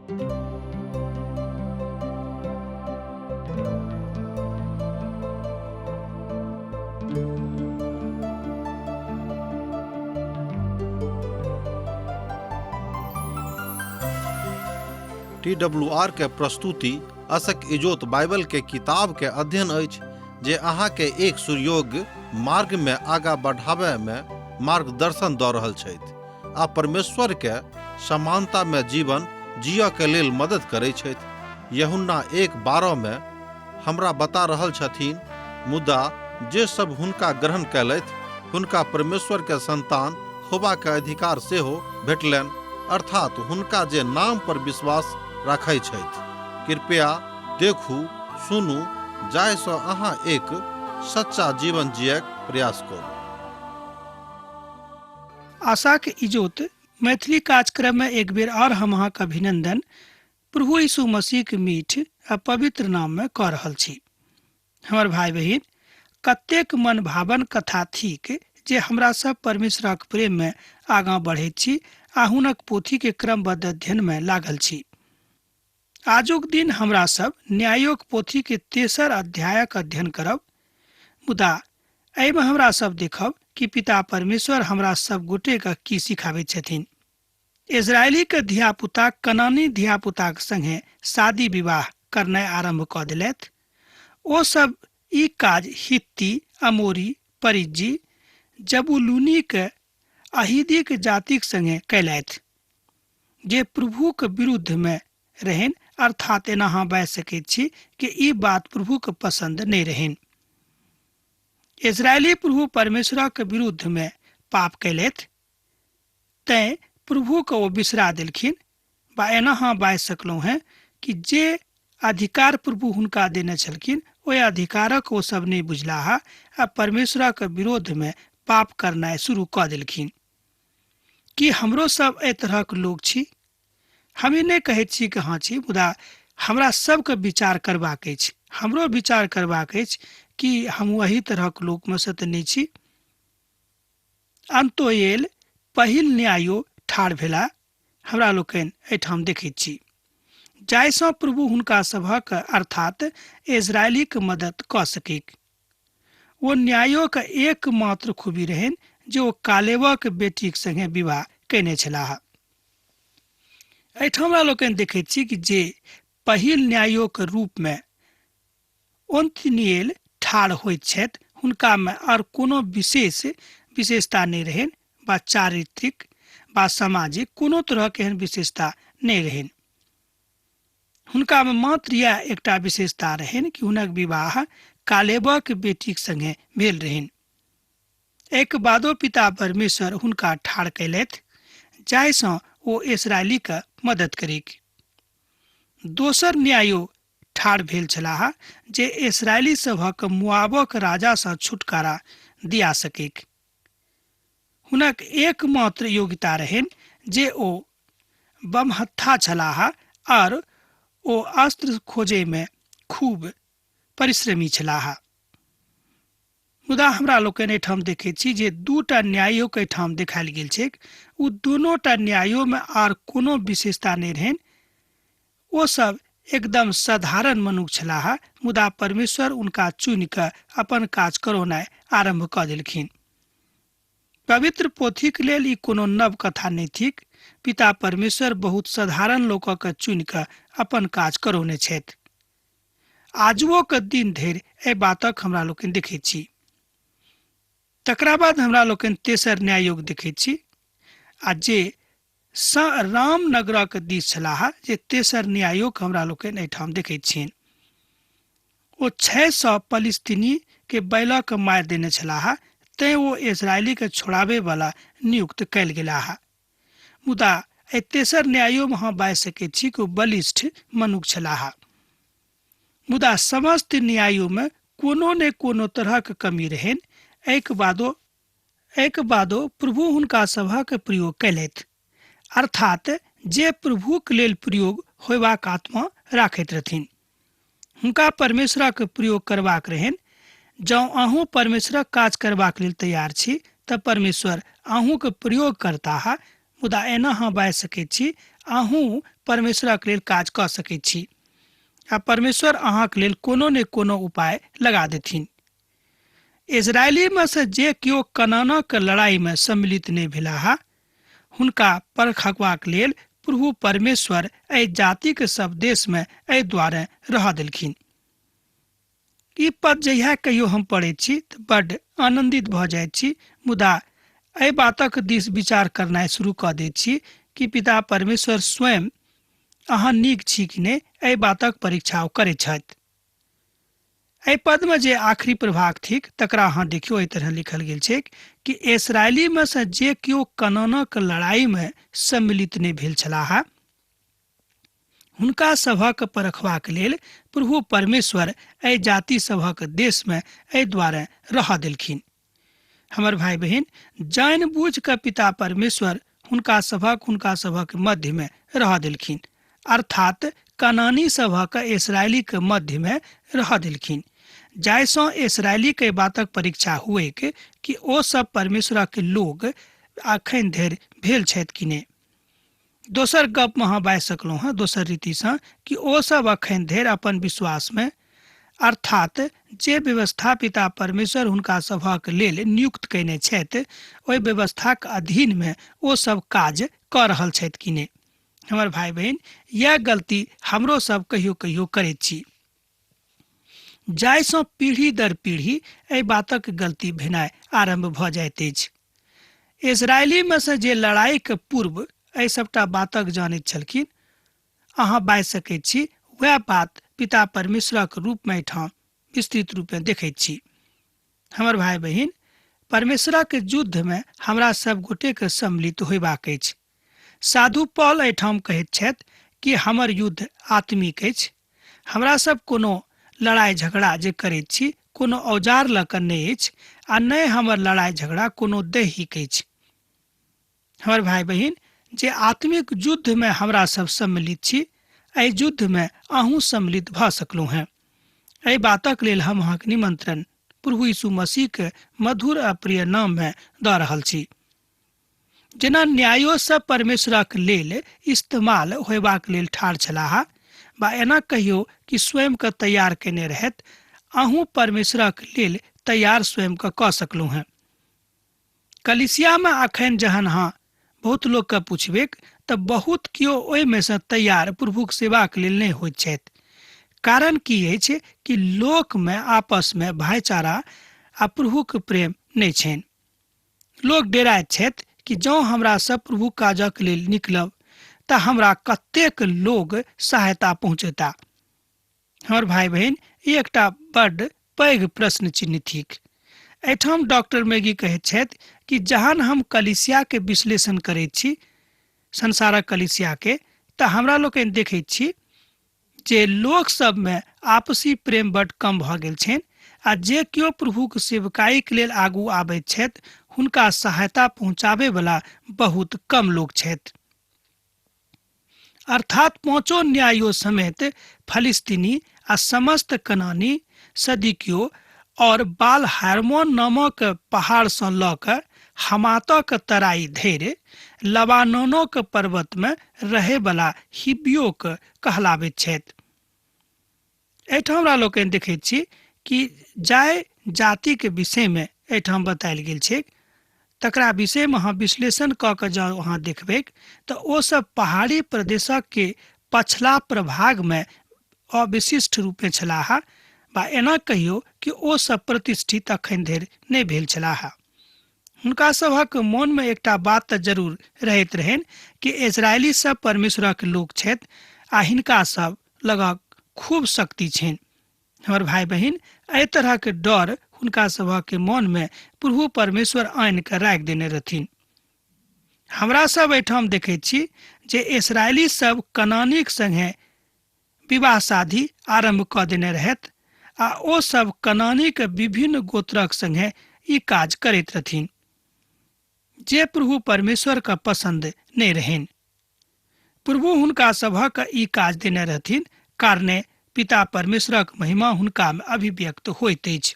T W R के प्रस्तुति असक इजोत बाइबल के किताब के अध्ययन अछि जे अहाँ के एक सुयोग्य मार्ग में आगा बढ़ावे में मार्गदर्शन दऽ रहल छथि आ परमेश्वर के समानता में जीवन जियऽ के लेल मदद करै छथि। यूहन्ना 1:12 में हमरा बता रहल छथिन, मुदा जे सब हुनका ग्रहण कयलथि हुनका परमेश्वर के संतान होबा के अधिकार सेहो भेटलनि, अर्थात हुनका जे नाम पर विश्वास राखै छथि। कृपया देखू, सुनू, जाहि सँ अहाँ एक सच्चा जीवन जियक प्रयास करू। आशाक इजोत मैथिली कार्यक्रम में एक बेर और हम अहाँके अभिनंदन प्रभु यीशु मसीह के मीठ आ पवित्र नाम में कऽ रहल छी। हमर भाई बहिन, कतेक मनभावन कथा थिक जे हमरा सब परमेश्वरक प्रेम में आगाँ बढ़ैत छी आ हुनक पोथी के क्रमबद्ध अध्ययन में लागल छी। आजुक दिन हमरा सब न्यायोक पोथी के तेसर अध्यायक अध्ययन करब, मुदा एहिमे हमरा सब देखब कि पिता परमेश्वर हमरा सब गोटे के की सिखाबैत छथिन। इजरायली के धियापुता कनानी धियापुताक संगे शादी विवाह करनाइ आरंभ कऽ देलथि। ओ सब ई काज हित्ती, अमोरी, परिज्जी, जबूलूनी के अहिदीक जातिक संगे कयलथि, जे प्रभुक विरुद्ध में रहनि, अर्थात एना अहाँ बाजि सकैत छी कि ई बात प्रभुक पसंद नहि रहनि। इजरायली प्रभु परमेश्वरक विरुद्ध में पाप कयलथि, तैं प्रभुके ओ बिसरा देलखिन, बा एना अहाँ बाजि सकलहुँ हेँ कि जे अधिकार प्रभु हुनका देने छलखिन ओहि अधिकारक ओ सब नहि बुझलाह आ परमेश्वरक विरोध में पाप करनाइ शुरू कऽ देलखिन। की हमरो सब एहि तरहक लोक छी? हम ई नहि कहैत छी कि हाँ छी, मुदा हमरा सबके विचार करबाक अछि, हमरो विचार करबाक अछि कि हम एहि तरहक लोकमे सँ तऽ नहि छी। अंतोएल पहिल न्यायो ठाढ़ भेला हमरा लोकनि एहिठाम देखैत छी, जाहिसँ प्रभु हुनका सभक अर्थात इजरायलीक मदद कऽ सकीक। ओ न्यायोक एकमात्र खूबी रहनि जे ओ कालेबक बेटीक संगे विवाह कयने छलाह। एहिठाम हमरा लोकनि देखैत छी कि जे पहिल न्यायोक रूपमे ओन्थनिएल ठाढ़ होइत छथि, हुनकामे आर कोनो विशेष विशेषता नहि रहनि वा चारित्रिक वा सामाजिक कोनो तरहक एहन विशेषता नहि रहनि। हुनकामे मात्र इएह एकटा विशेषता रहनि कि हुनक विवाह कालेबक बेटीक संगे भेल रहनि। एहिके बादो पिता परमेश्वर हुनका ठाढ़ कयलथि जाहिसँ ओ इसराइलीके मदद करिक। दोसर न्यायो ठाढ़ भेल छलाह जे इसराइली सभक मुआबक राजासँ छुटकारा दिया सकिक। हुनक एकमात्र योग्यता रहनि जे ओ बमहत्था छलाह आर ओ अस्त्र खोजैमे खूब परिश्रमी छलाह। मुदा हमरा लोकनि एहिठाम देखैत छी जे दूटा न्यायोक एहिठाम देखायल गेल छैक। ओ दुनूटा न्यायोमे आर कोनो विशेषता नहि रहनि। ओ सब एकदम साधारण मनुख छलाह, मुदा परमेश्वर उनका चुनि कऽ अपन काज करौनाइ आरम्भ कऽ देलखिन। पवित्र पोथीक लेल ई कोनो नव कथा नहि थिक। पिता परमेश्वर बहुत साधारण लोकक चुनि कऽ अपन काज करौने छथि। आजुओ के दिन धरि एहि बातक हमरा लोकनि देखैत छी। तकरा बाद हमरा लोकनि तेसर न्यायोग देखैत छी आ जे रामनगरक दिस छलाह जे तेसर न्यायोग हमरा लोकनि एहिठाम देखैत छियनि। ओ 600 पलिस्तीनी के बैलक मारि देने छलाह, तें ओ इजरायली के छोड़ाबे वाला नियुक्त कयल गेलाह। मुदा एहि तेसर न्यायोमे अहाँ बाजि सकैत छी कि ओ बलिष्ठ मनुख छलाह। मुदा समस्त न्यायोमे कोनो ने कोनो तरहक कमी रहनि। एहिके बादो प्रभु हुनका सभक प्रयोग कयलथि, अर्थात जे प्रभुक लेल प्रयोग होयबाक आत्मा राखैत रहथिन। हुनका परमेश्वरक प्रयोग करबाक रहनि। जँ अहूँ परमेश्वरक काज करबाक लेल तैयार छी तऽ परमेश्वर अहूँके प्रयोग करताह। मुदा एना अहाँ बाजि सकैत छी, अहूँ परमेश्वरक लेल काज कऽ सकैत छी आ परमेश्वर अहाँके लेल कोनो ने कोनो उपाय लगा देथिन। इजरायलीमे से जे केओ कनानक लड़ाइमे सम्मिलित नहि भेलाह, हुनका परखबाक लेल प्रभु परमेश्वर एहि जातिके सब देशमे एहि दुआरे रहऽ देलखिन। ई पद जहिया कहियो हम पढ़ैत छी तऽ बड्ड आनन्दित भऽ जाइत छी, मुदा एहि बातक दिस विचार करनाइ शुरू कऽ दैत छी कि पिता परमेश्वर स्वयं अहाँ नीक छी कि नहि एहि बातक परीक्षा ओ करैत छथि। एहि पदमे जे आखिरी प्रभाग थिक तकरा अहाँ देखियौ, एहि तरह लिखल गेल छैक कि इसरायलीमे सँ जे केओ कनानक लड़ाइमे सम्मिलित नहि भेल छलाह, हुनका सभक परखबाक लेल प्रभु परमेश्वर एहि जाति सभक देशमे एहि दुआरे रहऽ देलखिन। हमर भाई बहिन, जानि बूझि कऽ पिता परमेश्वर हुनका सभक मध्यमे रहऽ देलखिन, अर्थात कनानी सभक इसरायलीके मध्यमे रहऽ देलखिन, जाहिसँ इसरायलीके बातक परीक्षा हुएक कि ओ सब परमेश्वरक लोग अखन धरि भेल छथि कि नहि। दोसर गपमे अहाँ बाजि सकलहुँ हँ दोसर रीतिसँ कि ओ सब अखन धरि अपन विश्वासमे, अर्थात जे व्यवस्था पिता परमेश्वर हुनका सभक लेल नियुक्त कयने छथि ओहि व्यवस्थाक अधीनमे ओ सब काज कऽ रहल छथि कि नहि। हमर भाई बहिन, यह गलती हमरो सब कहियो कहियो करैत छी, जाहिसँ पीढ़ी दर पीढ़ी एहि बातक गलती भेनाइ आरम्भ भऽ जाइत अछि। इसरायलीमे सँ जे लड़ाइके पूर्व एहि सबटा बातक जानैत छलखिन, अहाँ बाजि सकैत छी वएह बात पिता परमेश्वरक रूपमे एहिठाम विस्तृत रूपमे देखैत छी। हमर भाई बहिन, परमेश्वरक युद्धमे हमरा सब गोटेके सम्मिलित होयबाक अछि। साधु पॉल एहिठाम कहैत छथि कि हमर युद्ध आत्मिक अछि। हमरा सब कोनो लड़ाइ झगड़ा जे करैत छी कोनो औजार लऽ कऽ नहि अछि आ नहि हमर लड़ाइ झगड़ा कोनो दैहिक अछि। हमर भाई बहिन, जे आत्मिक युद्धमे हमरा सब सम्मिलित छी, एहि युद्धमे अहूँ सम्मिलित भऽ सकलहुँ हेँ। एहि बातक लेल हम अहाँके निमंत्रण प्रभु यीशु मसीहके मधुर आ प्रिय नाममे दऽ रहल छी। जेना न्यायो सब परमेश्वरक लेल इस्तेमाल होयबाक लेल ठाढ़ छलाह, बा एना कहियो कि स्वयंके तैयार कयने रहैत, अहूँ परमेश्वरक लेल तैयार स्वयंके कऽ सकलहुँ हेँ। कलिसियामे अखन जहन अहाँ बहुत लोकके पुछबेक तऽ बहुत केओ ओहिमे सँ तैयार प्रभुक सेवाक लेल नहि होइत छथि। कारण की अछि कि लोकमे आपसमे भाईचारा आ प्रभुक प्रेम नहि छनि। लोक डेराइत छथि कि जँ हमरा सब प्रभु काजक लेल निकलब तऽ हमरा कतेक लोग सहायता पहुँचेता। हमर भाई बहिन, ई एकटा बड्ड पैघ प्रश्न चिन्ह थिक। एहिठाम डॉक्टर मैगी कहैत छथि कि जहन हम कलिसियाके विश्लेषण करैत छी, संसारक कलिसियाके, तऽ हमरा लोकनि देखैत छी जे लोक सबमे आपसी प्रेम बड्ड कम भऽ गेल छनि आ जे केओ प्रभुक सेवकाईके लेल आगू आबैत छथि हुनका सहायता पहुँचाबैवला बहुत कम लोक छथि। अर्थात पाँचो न्यायो समेत फलिस्तीनी आ समस्त कनानी, सदिकियो और बाल हार्मोन नामक पहाड़सँ लऽ कऽ हमातक तराई धरि लबानोनक पर्वतमे रहैवला हिब्बियोक कहलाबैत छथि। एहिठाम हमरा लोकनि देखैत छी कि जाहि जातिके विषयमे एहिठाम बतायल गेल छै तकरा विषयमे अहाँ विश्लेषण कऽ कऽ जँ अहाँ देखबैक तऽ ओ सब पहाड़ी प्रदेशक के पछला प्रभागमे अविशिष्ट रूपे छलाह, बा एना कहियो कि ओ सब प्रतिष्ठित अखन धरि नहि भेल छलाह। हुनका सभक मोनमे एकटा बात तऽ जरूर रहैत रहनि कि इजरायली सब परमेश्वरक लोक छथि आ हिनका सब लगक खूब शक्ति छनि। हमर भाई बहिन, एहि तरहक डर हुनका सभक मोनमे प्रभु परमेश्वर आनि कऽ राखि देने रहथिन। हमरा सब एहिठाम देखैत छी जे इसरायली सब कनानीक संगे विवाह शादी आरम्भ कऽ देने रहथि आ ओ सब कनानीक विभिन्न गोत्रक संगे ई काज करैत रहथिन जे प्रभु परमेश्वर के पसंद नहि रहनि। प्रभु हुनका सभक ई काज देने रहथिन, कारणे पिता परमेश्वरक महिमा हुनका में अभिव्यक्त होइत अछि।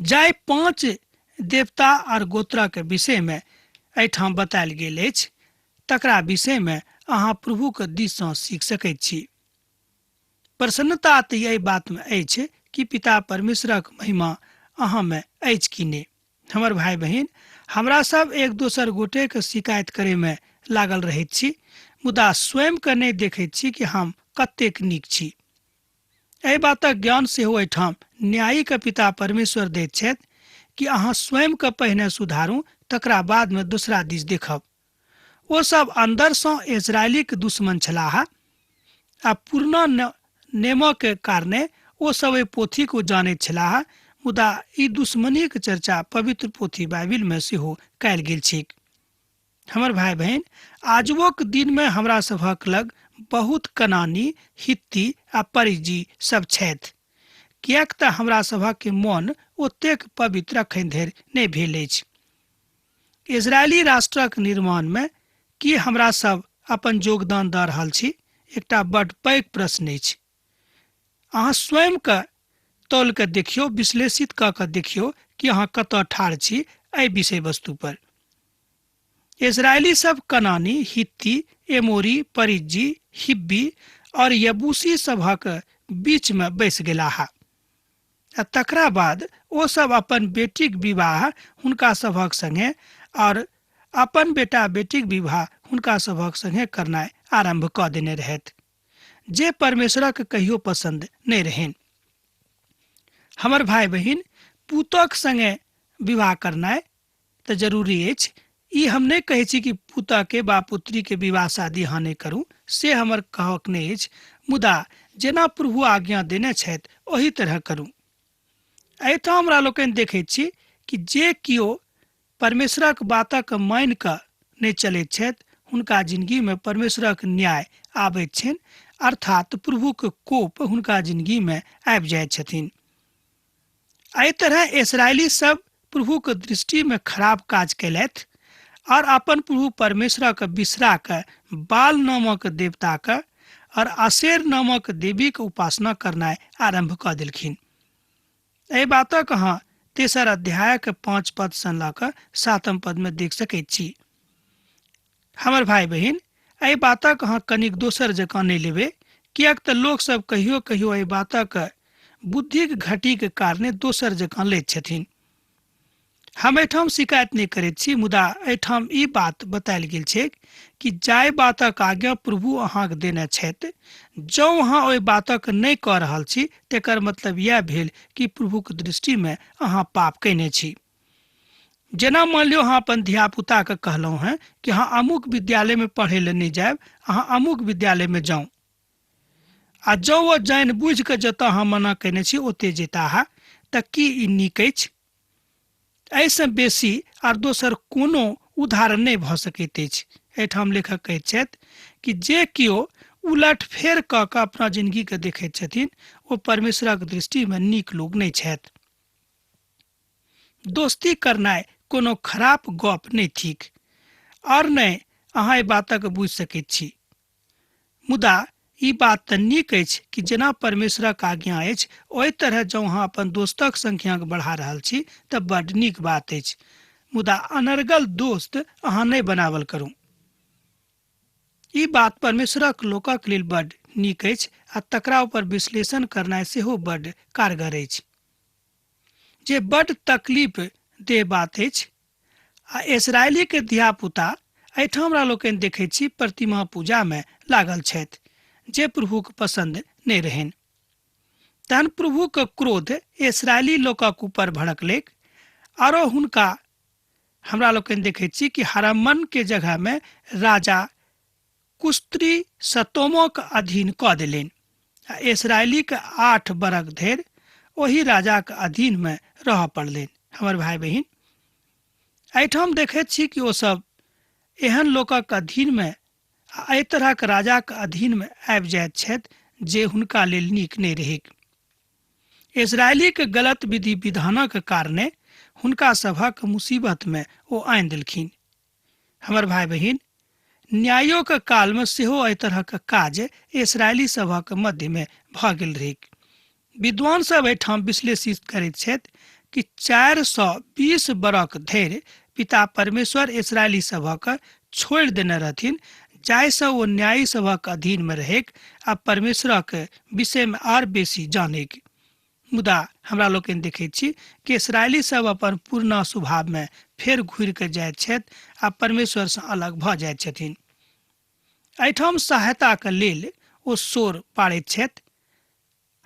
जाहि 5 देवता और गोत्रक विषय में एहिठाम बतायल गेल अछि तकरा विषयमे अहाँ प्रभुके दिससँ सीख सकैत छी। प्रसन्नता तऽ एहि बातमे अछि कि पिता परमेश्वरक महिमा अहाँमे अछि कि नहि। हमर भाय बहिन, हमरा सब एक दोसर गोटेके शिकायत करैमे लागल रहैत छी, मुदा स्वयंके नहि देखैत छी कि हम कतेक नीक छी। एहि बातक ज्ञान सेहो एहिठाम न्यायीके पिता परमेश्वर दैत छथि कि अहाँ स्वयंके पहिने सुधारू, तकरा बादमे दोसरा दिस देखब। ओ सब अन्दरसँ इजरायलीके दुश्मन छलाह आ पुरना नियमके कारणे ओ सब एहि पोथीके जानैत छलाह, मुदा ई दुश्मनीके चर्चा पवित्र पोथी बाइबिलमे सेहो कयल गेल छैक। हमर भाय बहिन, आजुक दिनमे हमरा सभक लग बहुत कनानी, हित्ती आ परिजी सब छथि, किएक तऽ हमरा सभक मन ओतेक पवित्र अखन धरि नहि भेल अछि। इजरायली राष्ट्रक निर्माणमे की हमरा सब अपन योगदान दऽ रहल छी, एकटा बड पैघ प्रश्न अछि। अहाँ स्वयंके तौल के देखियौ, विश्लेषित कऽ के देखियौ कि अहाँ कतऽ ठाढ़ छी एहि विषय वस्तु पर। इजरायली सब कनानी, हित्ती, एमोरी, परिज्जी, हिब्बी और यबूसी सभक बीच में बैस गेलाह आ तकरा बाद ओ सब अपन बेटीक विवाह हुनका सभक संगे और अपन बेटा बेटीक विवाह हुनका सभक संगे करनाइ आरंभ कऽ देने रहथि, जे परमेश्वरक कहियो पसंद नहि रहनि। हमर भाय बहिन, पुतक संगे विवाह करनाइ तऽ जरूरी अछि। ई हम नहि कहै छी कि पुतके बा पुत्री के विवाह शादी अहाँ नहि करू, से हमर कहक नहि अछि, मुदा जेना प्रभु आज्ञा देने छथि ओही तरह करू। एहिठाम हमरा लोकनि देखैत छी कि जे केओ परमेश्वरक बातक मानि कऽ नहि चलैत छथि हुनका जिंदगीमे परमेश्वरक न्याय आबैत छनि, अर्थात प्रभुक कोप हुनका जिंदगीमे आबि जाइत छथिन। एहि तरह इसराइली सब प्रभुक दृष्टिमे खराब काज कयलथि और अपन प्रभु परमेश्वरक बिसरा कऽ बाल नामक देवताके और अशेर नामक देवीके उपासना करनाइ आरम्भ कऽ देलखिन। एहि बातक अहाँ 3 अध्यायक 5 पद सँ लऽ कऽ 7 पद में देख सकैत छी। हमर भाय बहिन, एहि बातक अहाँ कनिक दोसर जकाँ नहि लेबै, किएक तऽ लोक सब कहियो कहियो एहि बातक बुद्धिक घटीके कारणे दोसर जकाँ लैत छथिन। हम एहिठाम शिकायत नहि करैत छी, मुदा एहिठाम ई बात बतायल गेल छै कि जाहि बातक आज्ञा प्रभु अहाँके देने छथि, जँ अहाँ ओहि बातक नहि कऽ रहल छी तेकर मतलब इएह भेल कि प्रभुक दृष्टिमे अहाँ पाप कयने छी। जेना मान लियौ अहाँ अपन धियापुताके कहलहुँ हेँ कि अहाँ अमुक विद्यालयमे पढ़ै लए नहि जायब, अहाँ अमुक विद्यालयमे जाउ, आ जँ ओ जानि बुझि कऽ जतऽ अहाँ मना कयने छी ओतय जेताह, तऽ की ई नीक अछि? एहिसँ बेसी आर दोसर कोनो उदाहरण नहि भऽ सकैत अछि। एहिठाम लेखक कहैत छथि कि जे केओ उलट फेर कऽ कऽ अपना जिंदगीके देखैत छथिन ओ परमेश्वरक दृष्टिमे नीक लोक नहि छथि। दोस्ती करनाइ कोनो खराब गप नहि थिक और नहि अहाँ एहि बातक बुझि सकैत छी, मुदा ई बात तऽ नीक अछि कि जेना परमेश्वरक आज्ञा अछि ओहि तरह जँ अहाँ अपन दोस्तक संख्याके बढ़ा रहल छी तऽ बड्ड नीक बात अछि, मुदा अनर्गल दोस्त अहाँ नहि बनावल करू। ई बात परमेश्वरक लोकक लेल बड्ड नीक अछि आ तकरा ऊपर विश्लेषण करनाइ सेहो बड्ड कारगर अछि, जे बड्ड तकलीफ दे बात अछि। आ इसरायलीके धियापुता एहिठाम हमरा लोकनि देखैत छी प्रतिमा पूजामे लागल छथि, जे प्रभुके पसंद नहि रहनि। तहन प्रभुके क्रोध इसरायली लोकक ऊपर भड़कलैक आरो हुनका हमरा लोकनि देखैत छी कि हरमन के जगहमे राजा कुस्त्री सतोमोक अधीन कऽ देलनि आ इसरायलीके 8 बरख धरि ओहि राजाके अधीनमे रहऽ पड़लनि। हमर भाय बहिन, एहिठाम देखैत छी कि ओसभ एहन लोकक अधीनमे आ एहि तरहक राजाक अधीनमे आबि जाइत छथि जे हुनका लेल नीक नहि रहैक। इसरायलीके गलत विधि विधानक कारणे हुनका सभक मुसीबतमे ओ आनि देलखिन। हमर भाय बहिन, न्यायोके कालमे सेहो एहि तरहक काज इसरायली सभक मध्यमे भऽ गेल रहैक। विद्वान सब एहिठाम विश्लेषित करैत छथि कि 420 बरख धरि पिता परमेश्वर इसरायली सभक छोड़ि देने रहथिन, जाहिसँ ओ न्यायी सभक अधीनमे रहैक आ परमेश्वरक विषयमे आर बेसी जानैक। मुदा हमरा लोकनि देखैत छी कि इसराइली सब अपन पुरना स्वभावमे फेर घुरि कऽ जाइत छथि आ परमेश्वरसँ अलग भऽ जाइत छथिन। एहिठाम सहायताके लेल ओ शोर पाड़ैत छथि।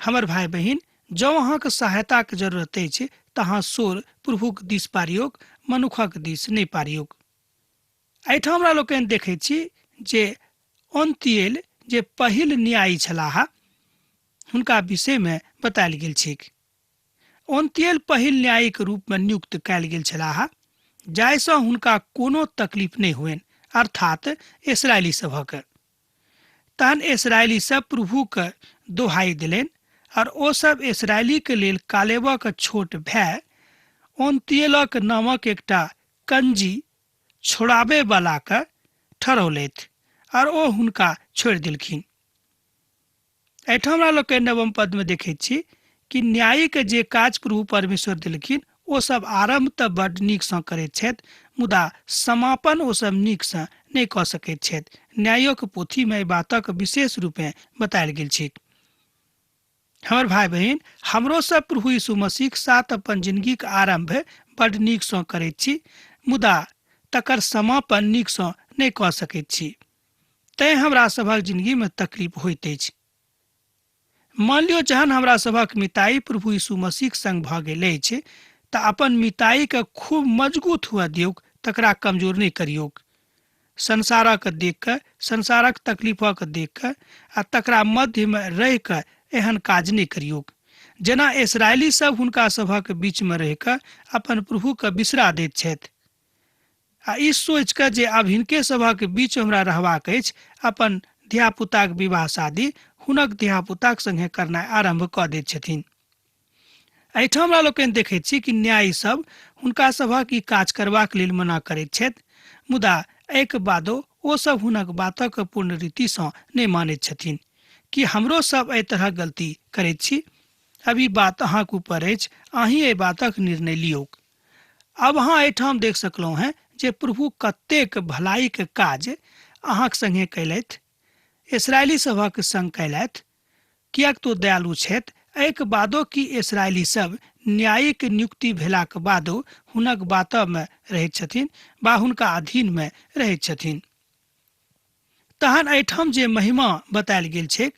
हमर भाय बहिन, जँ अहाँके सहायताके जरूरत अछि तऽ अहाँ शोर प्रभुक दिस पारियौक, मनुखक दिस नहि पारियौक। एहिठाम हमरा लोकनि देखैत छी जे अन्तियल जे पहिल न्यायी छलाह हुनका विषयमे बतायल गेल छैक। अन्तियल पहिल न्यायीक रूपमे नियुक्त कयल गेल छलाह, जाहिसँ हुनका कोनो तकलीफ नहि होइन, अर्थात इसराइली सभक। तहन इसराइली सब प्रभुके दोहाई देलनि और ओ सब इसराइलीके लेल कालेबक छोट भाय अन्तियलक नामक एकटा कंजी छोड़ाबे वाला के ठहरौलथि और ओ हुनका छोड़ि देलखिन। एहिठाम हमरा लोकनि नवम पदमे देखैत छी कि न्यायीके जे काज प्रभु परमेश्वर देलखिन ओ सब आरम्भ तऽ बड्ड नीकसँ करैत छथि, मुदा समापन ओ सब नीकसँ नहि कऽ सकैत छथि। न्यायक पोथीमे एहि बातक विशेष रूपेँ बतायल गेल छैक। हमर भाय बहिन, हमरो सब प्रभु यीशु मसीहक साथ अपन जिंदगीक आरम्भ बड्ड नीकसँ करैत छी, मुदा तकर समापन नीकसँ नहि कऽ सकैत छी। तैं हमरा सभक जिंदगीमे तकलीफ होइत अछि। मान लियौ जहन हमरा सभक मिताई प्रभु यीशु मसीहक संग भऽ गेल अछि तऽ अपन मिताईके खूब मजगूत हुअ दियौक, तकरा कमजोर नहि करियौक। संसारक देख कऽ, संसारक तकलीफक देख कऽ आ तकरा मध्यमे रहि कऽ एहन काज नहि करियौक। जेना इसराइली सब हुनका सभक बीचमे रहि कऽ अपन प्रभुके बिसरा दैत छथि आ ई सोचि कऽ जे आब हिनके सभक बीच हमरा रहबाक अछि, अपन धियापुताक विवाह शादी हुनक धियापुताक संगे करनाइ आरम्भ कऽ दैत छथिन। एहिठाम हमरा लोकनि देखैत छी कि न्यायी सब हुनका सभक ई काज करबाक लेल मना करैत छथि, मुदा एहिके बादो ओ सब हुनक बातक पूर्ण रीतिसँ नहि मानैत छथिन। कि हमरो सब एहि तरहक गलती करैत छी? अब ई बात अहाँक ऊपर अछि, अहीं एहि बातक निर्णय लियौक। अब अहाँ एहिठाम देख सकलहुँ हेँ जे प्रभु कतेक भलाइके काज अहाँक संगे कयलथि, इसराइली सभक संग कयलथि, किएक तो दयालु छथि। एहिके बादो कि इसराइली सब न्यायिक नियुक्ति भेलाक बादो हुनक बातमे रहैत छथिन बा हुनका अधीनमे रहैत छथिन। तहन एहिठाम जे महिमा बतायल गेल छैक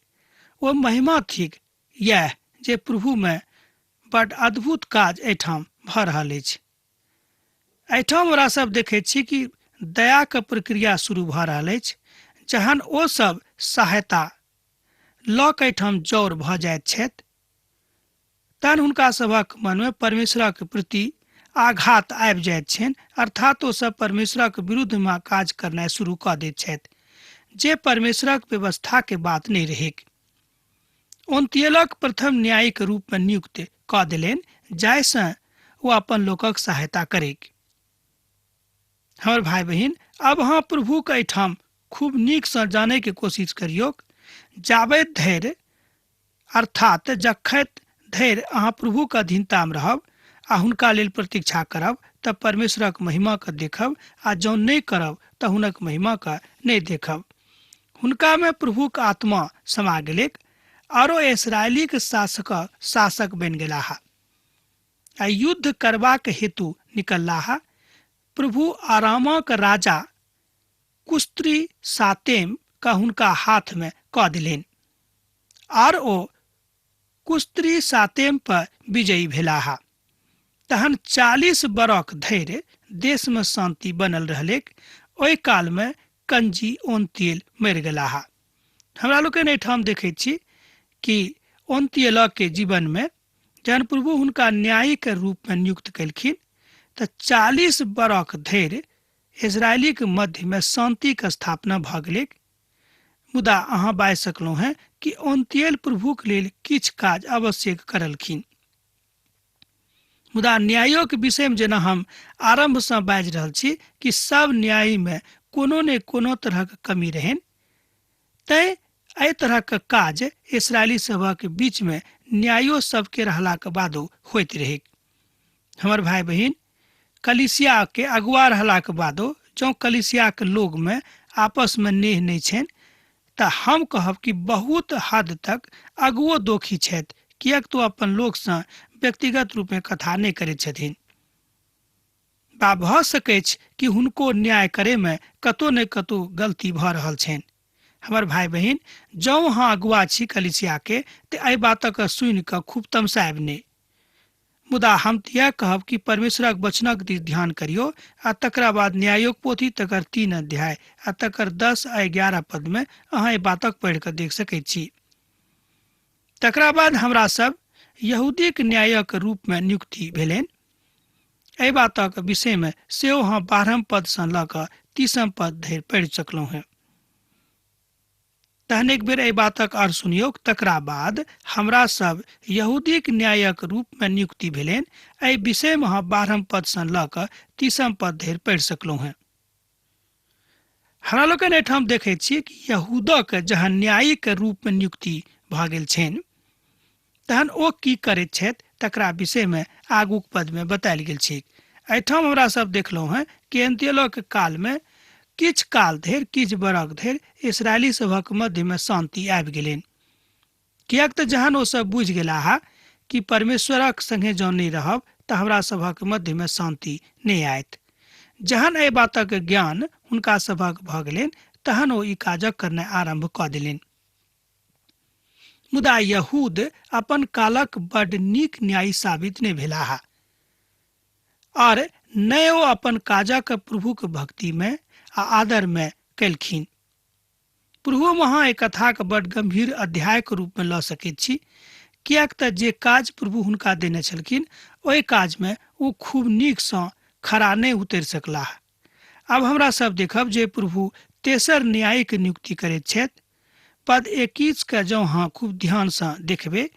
ओ महिमा थिक यैह जे प्रभुमे बड अद्भुत काज एहिठाम भऽ रहल अछि। एहिठाम हमरा सब देखैत छी कि दयाके प्रक्रिया शुरू भऽ रहल अछि, जहन ओ सब सहायता लऽ कऽ एहिठाम जौर भऽ जाइत छथि तहन हुनका सभक मनमे परमेश्वरक प्रति आघात आबि जाइत छनि, अर्थात ओ सब परमेश्वरक विरुद्धमे काज करनाइ शुरू कऽ दैत छथि जे परमेश्वरक व्यवस्थाके बात नहि रहैक। ओन्तियलक प्रथम न्यायिक रूपमे नियुक्त कऽ देलनि जाहिसँ ओ अपन लोकक सहायता करैक। हमर भाय बहिन, अब अहाँ प्रभुक एहिठाम खूब नीकसँ जानैके कोशिश करियौक। जाबैत धरि अर्थात जखैत धरि अहाँ प्रभुक अधीनतामे रहब आ हुनका लेल प्रतीक्षा करब तऽ परमेश्वरक महिमाके देखब, आ जँ नहि करब तऽ हुनक महिमाके नहि देखब। हुनकामे प्रभुक आत्मा समा गेलैक आरो इसराइलीक शासक बनि गेलाह आ युद्ध करबाक हेतु निकललाह। प्रभु आरामक राजा कुस्त्री सातेम का हुनका हाथमे कऽ देलनि आर ओ कुस्त्री सातेम पर विजयी भेलाह। तहन 40 बरख धरि देशमे शांति बनल रहलैक। ओहि कालमे कंजी ओन्तियल मरि गेलाह। हमरा लोकनि एहिठाम देखैत छी कि ओन्तियलके जीवनमे जहन प्रभु हुनका न्यायीके रूपमे नियुक्त केलखिन तऽ 40 बरख धरि इजरायलीके मध्यमे शांतिके स्थापना भऽ गेलैक। मुदा अहाँ बाजि सकलहुँ हेँ कि ओन्तियल प्रभुक लेल किछु काज अवश्य करलखिन। मुदा न्यायोके विषयमे जेना हम आरम्भसँ बाजि रहल छी कि सब न्यायीमे कोनो ने कोनो तरहक कमी रहनि, तैं एहि तरहक काज इसराइली सभक बीचमे न्यायो सबके रहलाक बादो होइत रहैक। हमर भाय बहिन, कलीसियाके अगुआ रहलाक बादो जँ कलिसियाके लोगमे आपसमे नेह नहि छनि तऽ हम कहब कि बहुत हद तक अगुओ दोखी छथि, किएक तऽ ओ अपन लोकसँ व्यक्तिगत रूपमे कथा नहि करैत छथिन। बा भऽ सकैछ कि हुनको न्याय करैमे कतौ ने कतौ गलती भऽ रहल छनि। हमर भाय बहिन, जँ अहाँ अगुआ छी कलिसियाके तऽ एहि बातक सुनि कऽ खूब तमसायब नहि, मुदा हम तऽ इएह कहब कि परमेश्वरक वचनक दिस ध्यान करियौ आ तकरा बाद न्यायोक पोथी तकर 3 अध्याय आ तकर 10 आ 11 पदमे अहाँ एहि बातक पढ़ि कऽ देख सकैत छी। तकरा बाद हमरा सब यहूदीक न्यायक रूपमे नियुक्ति भेलनि। एहि बातक विषयमे सेहो अहाँ 12 पदसँ लऽ कऽ 30 पद धरि पढ़ि सकलहुँ हेँ। तहन एक बेर एहि बातक अर्थ सुनियौक। तकरा बाद हमरा सब यहूदीक न्यायक रूपमे नियुक्ति भेलनि। एहि विषयमे अहाँ 12 पदसँ लऽ कऽ 30 पद धरि पढ़ि सकलहुँ हेँ। हमरा लोकनि एहिठाम देखैत छी कि यहूदक जहन न्यायिक रूपमे नियुक्ति भऽ गेल छनि तहन ओ की करैत छथि तकरा विषयमे आगूक पदमे बतायल गेल छैक। एहिठाम हमरा सब देखलहुँ हेँ कि अंत्यलोक कालमे किछु काल धरि, किछु बरख धरि इसराइली सभक मध्यमे शान्ति आबि गेलनि, किएक तऽ जहन ओ सब बुझि गेलाह कि परमेश्वरक संगे जँ नहि रहब तऽ हमरा सभक मध्यमे शान्ति नहि आयत। जहन एहि बातक ज्ञान हुनका सभक भऽ गेलनि तहन ओ ई काजक करनाइ आरम्भ कऽ देलनि। मुदा यहूद अपन कालक बड नीक न्यायी साबित नहि भेलाह और नहि ओ अपन काजक प्रभुक भक्तिमे आ आदरमे केलखिन। प्रभु अहाँ एहि कथाक बड गंभीर अध्यायक रूपमे लऽ सकैत छी, किएक तऽ जे काज प्रभु हुनका देने छलखिन ओहि काजमे ओ खूब नीकसँ खरा नहि उतरि सकलाह। आब हमरा सब देखब जे प्रभु तेसर न्यायिक नियुक्ति करैत छथि। पद 21 के जँ अहाँ खूब ध्यानसँ देखबै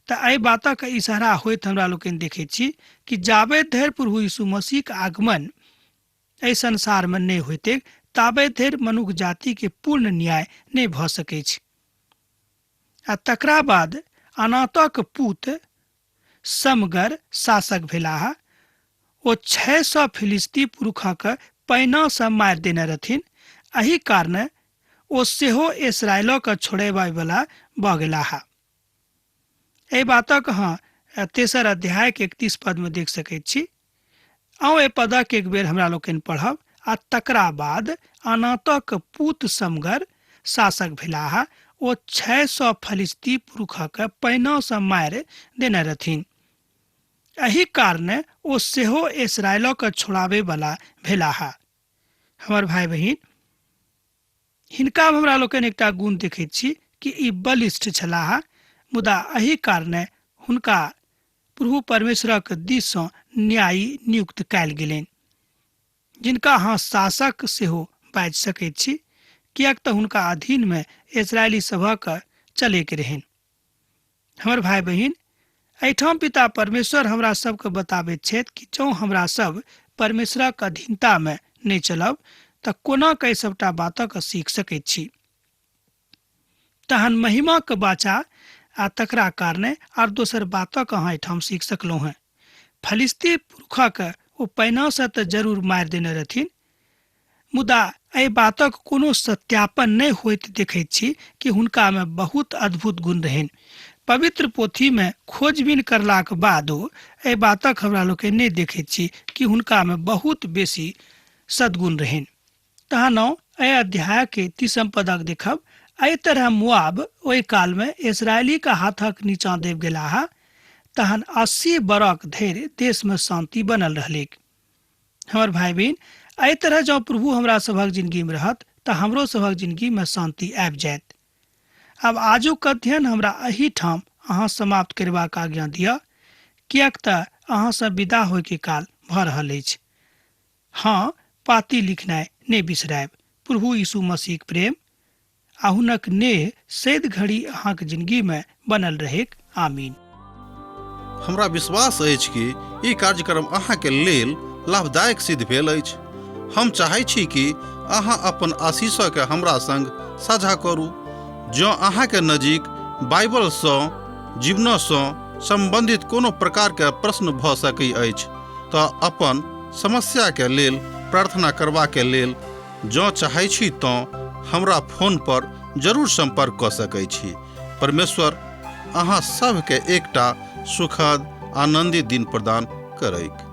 तऽ एहि बातक इशारा होइत हमरा लोकनि देखैत छी कि जाबे धरि प्रभु यीशु मसीहक आगमन एहि संसारमे नहि होइतैक ताबे धरि मनुख जातिके पूर्ण न्याय नहि भऽ सकैछ। आ तकरा बाद अनातक पूत समगर शासक भेलाह। ओ 600 फिलिस्ती पुरुषक पैनासँ मारि देने रहथिन। एहि कारणे ओ सेहो इसराइलक छोड़ेबयवला भऽ गेलाह। एहि बातक अहाँ तेसर अध्यायके 31 पदमे देख सकैत छी। आउ एहि पदक एक बेर हमरा लोकनि पढ़ब। आ तकरा बाद अनातक पूत समगर शासक भेलाह। ओ 600 फलिस्ती पुरुषक पैनासँ मारि देने रहथिन। एहि कारणे ओ सेहो इसराइलक छोड़ाबयवला भेलाह। हमर भाय बहिन, हिनका हमरा लोकनि एकटा गुण देखैत छी कि ई बलिष्ठ छलाह, मुदा एहि कारणे हुनका प्रभु परमेश्वरक दिससँ न्यायी नियुक्त कयल गेलनि, जिनका अहाँ शासक सेहो बाजि सकैत छी, किएक तऽ हुनका अधीनमे इसराइली सभक चलैके रहनि। हमर भाय बहिन, एहिठाम पिता परमेश्वर हमरा सबके बताबैत छथि कि जँ हमरा सब परमेश्वरक अधीनतामे नहि चलब तऽ कोना कऽ एहि सबटा बातक सीख सकैत छी। तहन महिमाक बाचा आ तकरा कारणे आर दोसर बातक अहाँ एहिठाम सीख सकलहुँ हेँ। फलिस्ती पुरुषक ओ पैनासँ तऽ जरूर मारि देने रहथिन, मुदा एहि बातक कोनो सत्यापन नहि होइत देखैत छी कि हुनकामे बहुत अद्भुत गुण रहनि। पवित्र पोथीमे खोजबीन करलाक बादो एहि बातक हमरा लोकनि नहि देखैत छी कि हुनकामे बहुत बेसी सद्गुण रहनि। तहन एहि अध्यायके 30 पदक देखब। एहि तरह मुआब ओहि कालमे इसराइलीक हाथक नीचाँ देब गेलाह। तहन 80 बरख धरि देशमे शान्ति बनल रहलैक। हमर भाय बहिन, एहि तरह जँ प्रभु हमरा सभक जिंदगीमे रहत तऽ हमरो सभक जिंदगीमे शान्ति आबि जायत। आब आजुक अध्ययन हमरा एहि ठाम अहाँ समाप्त करबाक आज्ञा दिअ, किएक तऽ अहाँसँ विदा होइके काल भऽ रहल अछि। हाँ, पाती लिखनाइ नहि बिसरायब। प्रभु यीशु मसीहक प्रेम आ हुनक नेह सैद घड़ी अहाँक जिंदगीमे बनल रहेक। आमीन। हमरा विश्वास अछि कि ई कार्यक्रम अहाँके लेल लाभदायक सिद्ध भेल अछि। हम चाहै छी कि अहाँ अपन आशीषके हमरा संग साझा करू। जँ अहाँके नजीक बाइबलसँ जीवनसँ सम्बन्धित कोनो प्रकारके प्रश्न भऽ सकै अछि तऽ अपन समस्याके लेल प्रार्थना करबाके लेल जँ चाहै छी तँ हमरा फोन पर जरूर सम्पर्क कऽ सकै छी। परमेश्वर अहाँ सभके एकटा सुखद आनन्दित दिन प्रदान करैक।